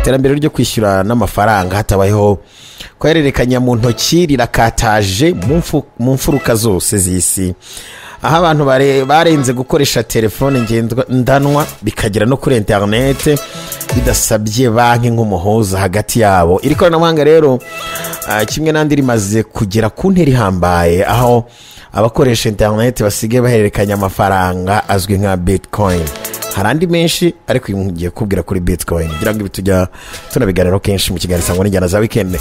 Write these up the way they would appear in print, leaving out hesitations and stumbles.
Iterambere ryo kwishyura n'amafaranga hatabayeho kuyahererekanya mu ntoki rirakataje mu mfuruka zose z'isi, aho abantu barenze gukoresha telefone ngendanwa bikagera no kuri interinete bidasabye banki nk'umuhuza hagati yabo. Iri koranabuhanga rero kimwe n'andi rimaze kugera ku ntera ihambaye, aho abakoresha interinete basigaye bahererekanya amafaranga azwi nka bitcoin. Hari andi menshi ariko uyu ngiye kubwira kuri bitcoin, ngira ngo ibi tujya tunabiganiraho kenshi mu kiganiro Isango n'Injyana za weekend.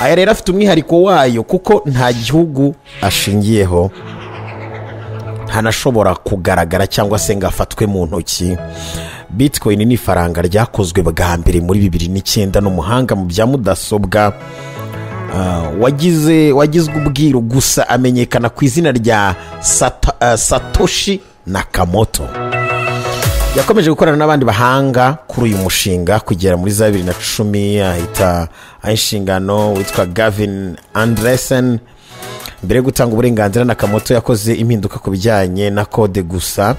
Aya rero afite umwihariko wayo kuko nta gihugu ashingiyeho, ntanashobora kugaragara cyangwa se ngo afatwe mu ntoki. Bitcoin ni ifaranga ryakozwe bwa mbere muri 2009 n'umuhanga mu bya mudasobwa wagizwe ubwiru gusa amenyekana ku izina rya Satoshi Nakamoto. Yakomeje gukorana n'abandi bahanga kuri uyu mushinga kugera muri za 2010, ahita inshingano witwa Gavin Andresen. Mbere yo gutanga uburenganzira, Nakamoto yakoze impinduka ku bijyanye na kode gusa.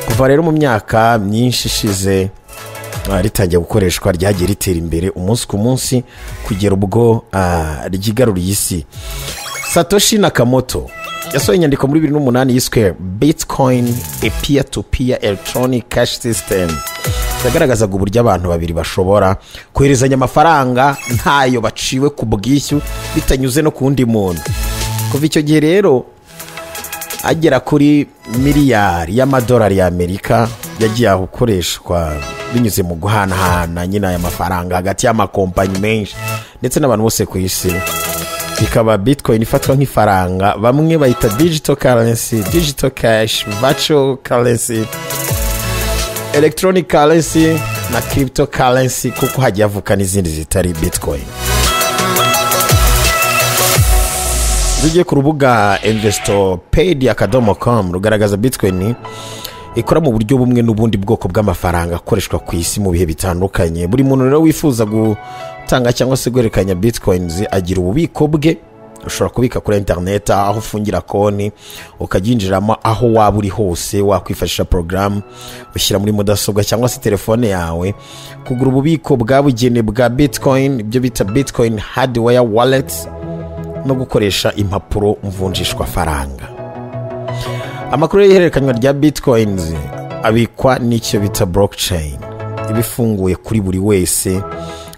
Kuva rero mu myaka myinshi ishize ritangiye gukoreshwa, ryagiye ritera imbere umunsi ku munsi kugera ubwo ryigaruriye isi. Satoshi Nakamoto yasohoye inyandiko muri 2008 yiswe Bitcoin, a peer-to-peer electronic cash system, yagaragazaga uburyo abantu babiri bashobora koherezanya amafaranga ntayo baciwe ku bwishyu bitanyuze no ku wundi muntu. Kuva icyo gihe rero agera kuri miliyari y'amadolari y'Amerika yagiye gukoreshwa binyuze mu guhanahana nyine aya mafaranga hagati y'amakompanyi menshi ndetse n'abantu bose ku isi. Ikaba bitcoin ifatwa nk'ifaranga, bamwe bayita digital currency, digital cash, virtual currency, electronic currency na cryptocurrency, kuko hagiye havuka n'izindi zitari bitcoin. Tugiye ku rubuga investopedia.com rugaragaza bitcoin ikora mu buryo bumwe n'ubundi bwoko bw'amafaranga akoreshwa ku isi mu bihe bitandukanye. Buri muntu rero wifuza gutanga cyangwa se guhererekanya bitcoins agira ububiko bwe. Ushobora kubika kuri internet, aho ufungira konti ukabyinjiramo aho waba uri hose, wakwifashisha porogaramu ushyira muri mudasobwa cyangwa se telefone yawe. Kugura ububiko bwabugenewe bwa bitcoin, ibyo bita bitcoin hardware wallet, no gukoresha impapuro mvunjishwa faranga. Amakuru y'ihererekanywa rya bitcoins abikwa n'icyo bita blockchain, ibifunguye kuri buri wese.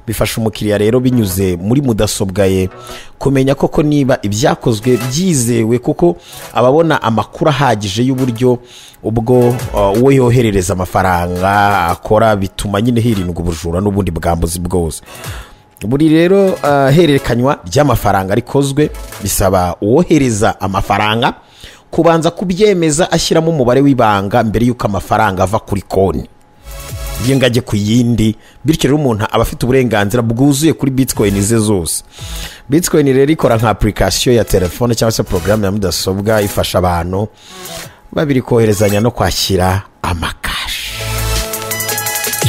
Bifasha umukiriya rero binyuze muri mudasobwa ye kumenya koko niba ibyakozwe byizewe, kuko ababona amakuru ahagije y'uburyo ubwo uwo yoherereza amafaranga akora, bituma nyine hirindwa ubujura n'ubundi bwambuzi bwose. Buri rero hererekanywa ry'amafaranga rikozwe bisaba uwohereza amafaranga kubanza kubyemeza ashyiramo umubare w'ibanga mbere y'uko amafaranga ava kuri konti ye ajye ku yindi. Bityo rero umuntu aba afite uburenganzira bwuzuye kuri bitcoin ze zose. Bitcoin rero ikora nka application ya telefone cyangwa se porogaramu ya mudasobwa, ifasha abantu babiri koherezanya no kwakira amakashi.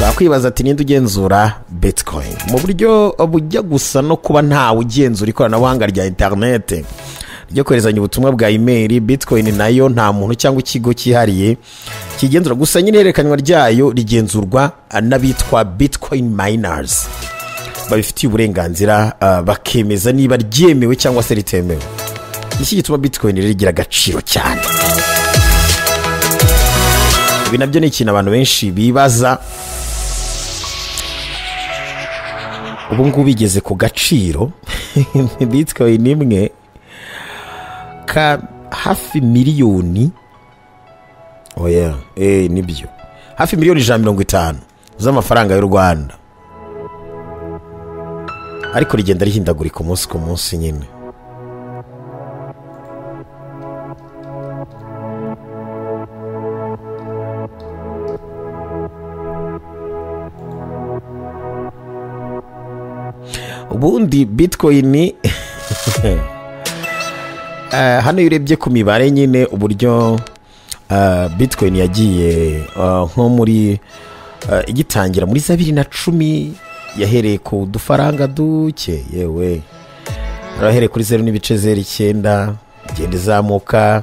Wakwibaza ati ninde ugenzura bitcoin? Mu buryo bujya gusa no kuba ntawe ugenzura ikoranabuhanga rya interinete ryo koherezanya ubutumwa bwa email, bitcoin nayo nta muntu cyangwa ikigo cyihariye kigenzura. Gusa nyine ihererekanywa ryayo rigenzurwa n'abitwa bitcoin miners babifitiye uburenganzira, bakemeza niba ryemewe cyangwa se ritemewe. Iki gituma bitcoin rero igira agaciro cyane. Ibi nabyo ni ikintu abantu benshi bibaza. Ubu ngubu bigeze ku gaciro bitcoin imwe ka hafi miliyoni, oya nibyo, hafi miliyoni 150 z'amafaranga y'u Rwanda, ariko rigenda rihindagurika umunsi ku munsi nyine. Ubundi bitcoin hano iyo urebye ku mibare nyine uburyo bitcoin yagiye nko muri igitangira muri 2010 yahereye ku dufaranga duke, yewe yahereye kuri 0.09 igenda izamuka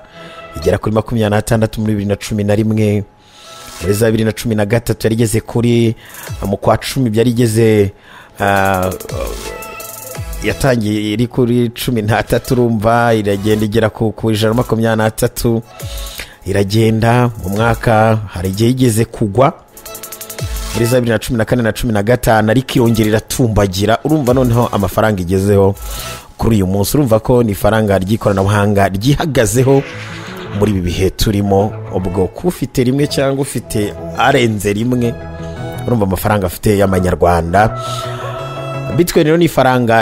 igera kuri 26 muri 2011, Muri za 2013 yari igeze kuri, mu kwa 10 byari igeze, yatangiye iri kuri 13, urumva iragenda igera ku 123, iragenda mu mwaka hari igihe igeze kugwa muri za 2014 na 15, ariko irongera iratumbagira. Urumva noneho amafaranga igezeho kuri uyu munsi, urumva ko ni ifaranga ry'ikoranabuhanga ryihagazeho muri ibi bihe turimo. Ubwo ufite rimwe cyangwa ufite arenze rimwe, urumva amafaranga afite y'amanyarwanda. Bitcoin rero ni ifaranga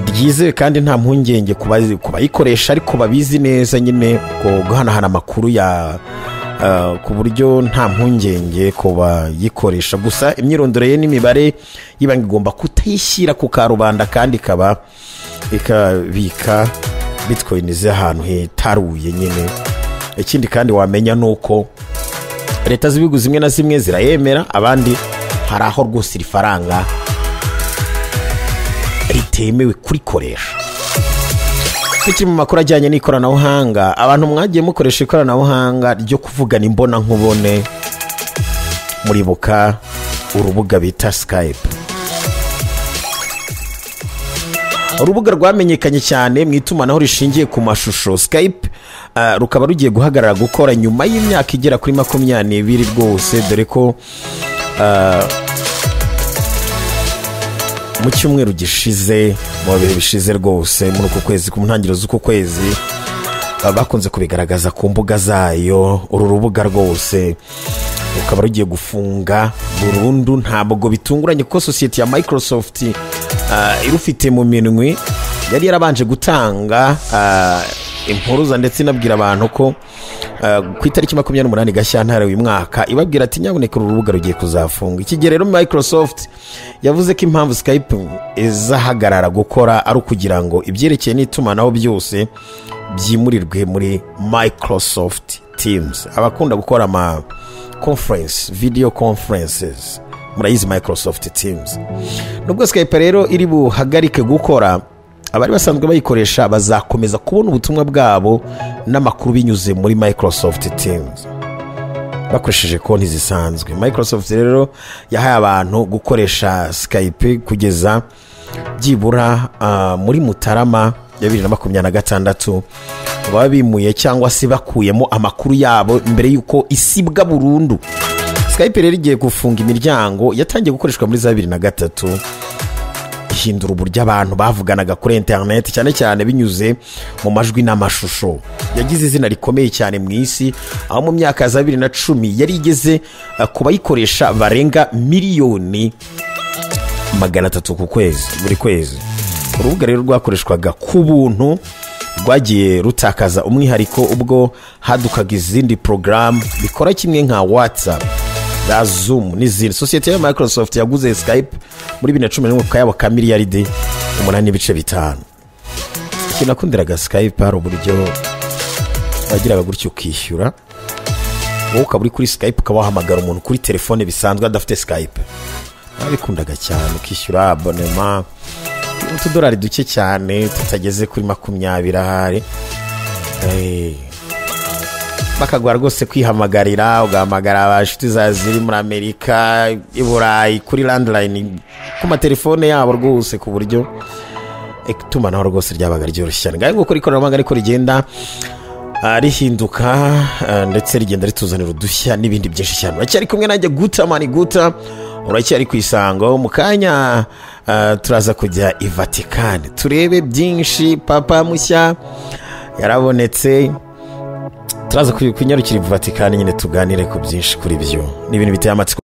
ryizewe kandi nta mpungenge ku bayikoresha, ariko babizi neza nyine ko guhanahana amakuru ya ku buryo nta mpungenge ku bayikoresha. Gusa imyirondoro ye n'imibare y'ibanga igomba kutayishyira ku karubanda, kandi ikaba ikabika Bitcoin z'ahantu hitaruye nyine. Ikindi kandi wamenya nuko leta z'ibihugu zimwe na zimwe zirayemera, abandi hari aho rwose iri faranga ritemewe kurikoresha. Tukiri mu makuru ajyanye n'ikoranabuhanga, abantu mwagiye mukoresha ikoranabuhanga ryo kuvugana imbona nkubone, muribuka urubuga bita Skype. Urubuga rwamenyekanye cyane mu itumanaho rishingiye ku mashusho Skype, rukaba rugiye guhagarara gukora nyuma y'imyaka igera kuri 22 rwose, dore ko mu cyumweru gishize, mu bihe bishize rwose, muri uku kwezi, ku ntangiriro z'uku kwezi, bakunze kubigaragaza ku mbuga zayo. Uru rubuga rwose rukaba rugiye gufunga burundu. Ntabwo bitunguranye kuko sosiyete ya Microsoft irufite mu minwe yari yarabanje gutanga impuruza ndetse inabwira abantu ko ku itariki 28 Gashyantare uyu mwaka, ibabwira ati nyaboneka uru rubuga rugiye kuzafunga. Iki gihe rero Microsoft yavuze ko impamvu Skype izahagarara gukora ari ukugira ngo ibyerekeye n'itumanaho byose byimurirwe muri Microsoft Teams. Abakunda gukora ama conference, video conferences, murayizi Microsoft Teams. Nubwo Skype rero iri buhagarike gukora, abari basanzwe bayikoresha bazakomeza kubona ubutumwa bwabo n'amakuru binyuze muri Microsoft Teams bakoresheje konti zisanzwe. Microsoft rero yahaye abantu gukoresha Skype kugeza byibura muri Mutarama ya 2026, ngo babimuye cyangwa se bakuyemo amakuru yabo mbere yuko isibwa burundu. Skype rero igiye gufunga imiryango, yatangiye gukoreshwa muri za 2003, ihindura uburyo abantu bavuganaga kuri internet, cyane cyane binyuze mu majwi n'amashusho. Yagize izina rikomeye cyane mu isi, aho mu myaka ya 2010 yari igeze ku bayikoresha barenga miliyoni 300 ku kwezi, buri kwezi. Urubuga rero rwakoreshwaga ku buntu rwagiye rutakaza umwihariko ubwo hadukaga izindi program bikora kimwe nka WhatsApp, za Zoom n'izindi. Sosiyete ya Microsoft yaguze Skype muri 2011 ku kayabo ka miliyaridi 8.5. Ikintu nakundiraga Skype hari uburyo wagiraga gutyo ukishyura, wowe ukaba uri kuri Skype ukaba wahamagara umuntu kuri telefone bisanzwe adafite Skype. Nabikundaga cyane, ukishyura abonema utudolari duke cyane tutageze kuri 20 ahari. Bakagwa rwose kwihamagarira, ugahamagara abashuti za ziri muri Amerika, i Burayi, kuri landline, ku matelefone yabo rwose, ku buryo itumanaho rwose ryabaga ryoroshye cyane. Ngaho nguko ikoranabuhanga ariko rigenda rihinduka, ndetse rigenda rituzanira udushya n'ibindi byinshi cyane. Uracyari kumwe nanjye Guta Mani Guta, uracyari ku Isango. Mu kanya turaza kujya i Vatican turebe byinshi. Papa mushya yarabonetse, turaza kunyarukira i Vatican nyine tuganire ku byinshi kuri byo. Ni ibintu biteye amatsiko.